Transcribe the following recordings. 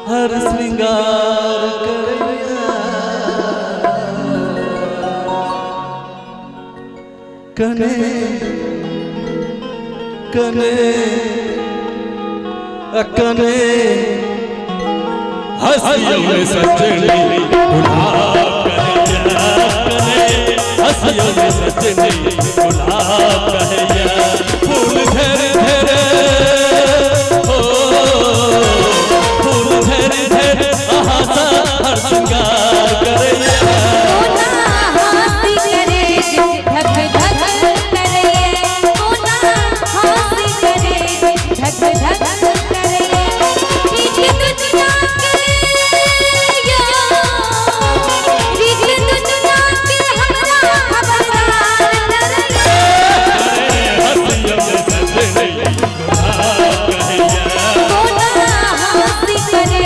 हर श्रृंगार करैया। कने कने कने हसियौ सजनी गुलाब कहैया, कने हसियौ सजनी गुलाब कहैया। फूल झर झर हो, फूल झर झर आहा हर श्रृंगार करैया। कोना हंसी करे धक धक करैया, कोना हंसी करे धक धक करैया। रीत दुनिया के यो, रीत दुनिया के हमरा खबरदार करैया। हसियौ सजनी गुलाब कहैया। कोना हंसी करे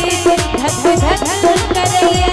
धक धक करैया।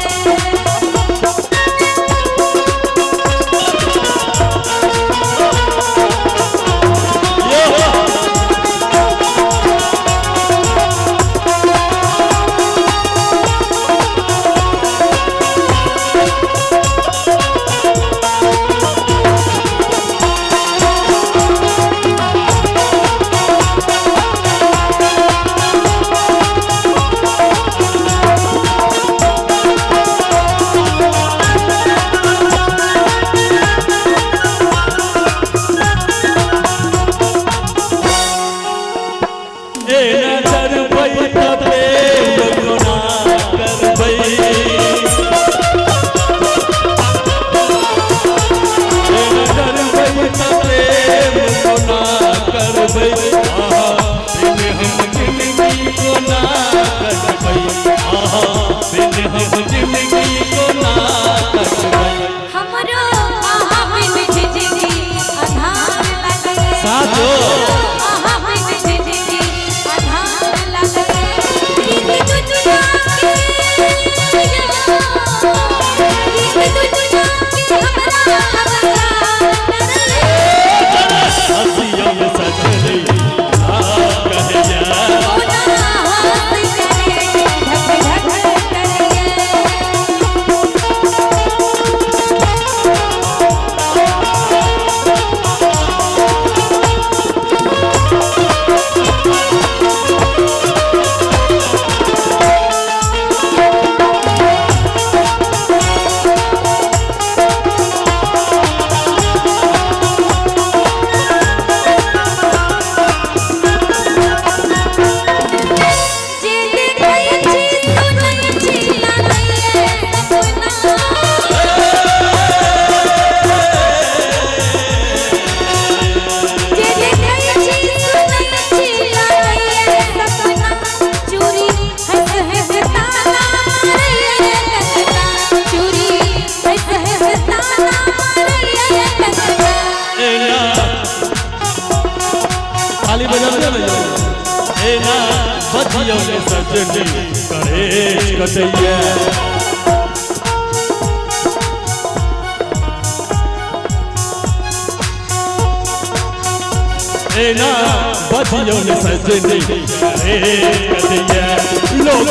ए नजर पई त प्रेम कोना करबै, ए नजर पई त प्रेम कोना करबै। आहा बिन हम जिंदगी कोना करबै, आहा बिन हम जिंदगी कोना करबै। हमरो आहा बिन जिंदगी अन्हार लागै। साथो। आहा बिन जिंदगी अन्हार लागै। रीत दुनिया के यो, रीत दुनिया के हमरा खबरदार करैया। हसियौ सजनी गुलाब कहैया। कोना हंसी करे धक धक करैया। जे देखै छी सुनै छी लागैए सपना। जे देखै छी सुनै छी लागैए सपना। चूड़ी हंस हंस ताना मारैए कंगना, चूड़ी हंस हंस ताना मारैए कंगना। एना थाली बजाबे ने। एना बजियौ सजनी करेज कटैया। एना बजियौ सजनी करेज कटैया। लोग